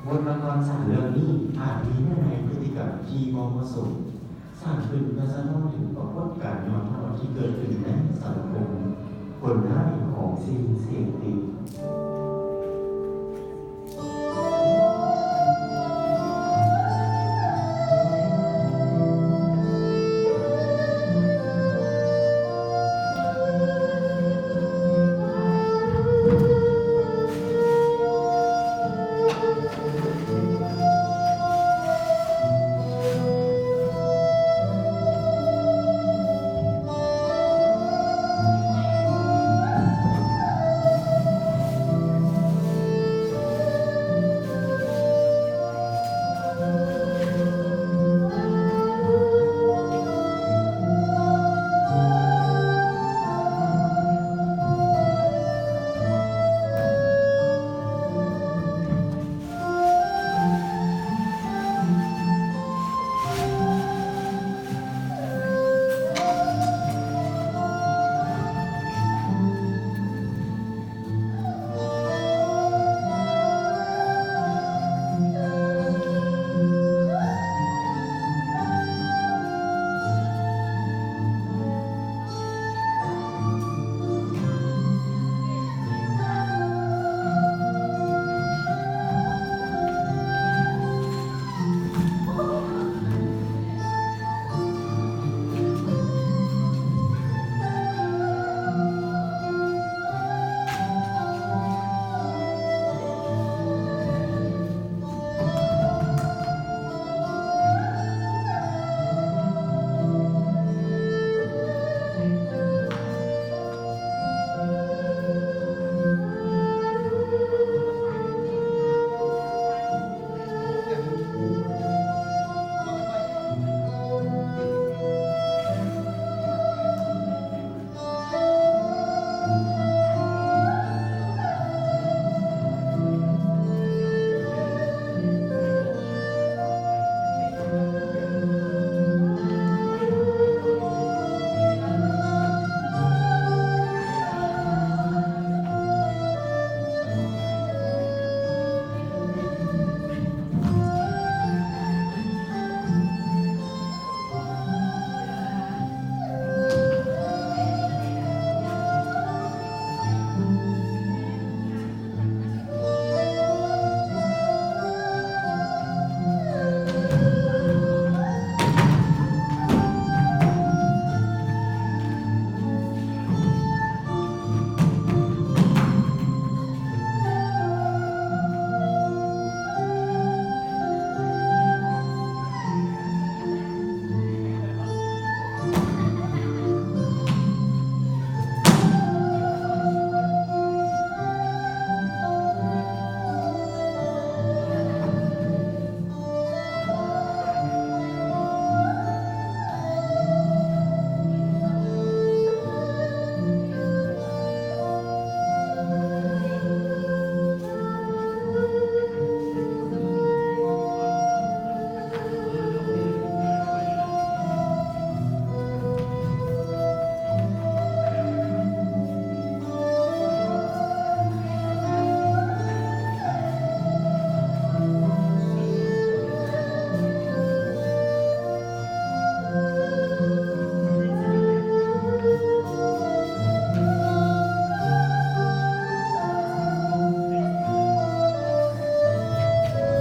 ບົດລະຄອນສັ້ນເລື່ອງນີ້ອາດມີເນື້ອໃນພຶດຕິກຳທີ່ບໍ່ເໝາະສົມ, ສ້າງຂຶ້ນເພື່ອສະທ້ອນເຖິງປາກົດການຫຍໍ້ທໍ້ທີ່ເກີດຂຶ້ນໃນສັງຄົມຄົນຮ້າຍຂອງສິ່ງເສບຕິດ.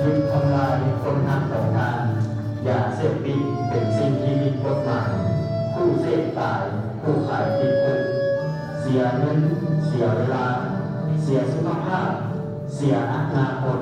ຢຸດທຳລາຍຄົນຮັກຂອງທ່ານ. ຢາເສບຕິດເປັນສິ່ງທີ່ຜິດກົດໝາຍ. ຜູ້ເສບຕາຍ, ຜູ້ຂາຍຕິດຄຸກ. ເສຍເງິນ, ເສຍເວລາ, ເສຍສຸຂະພາບ, ເສຍອະນາຄົດ.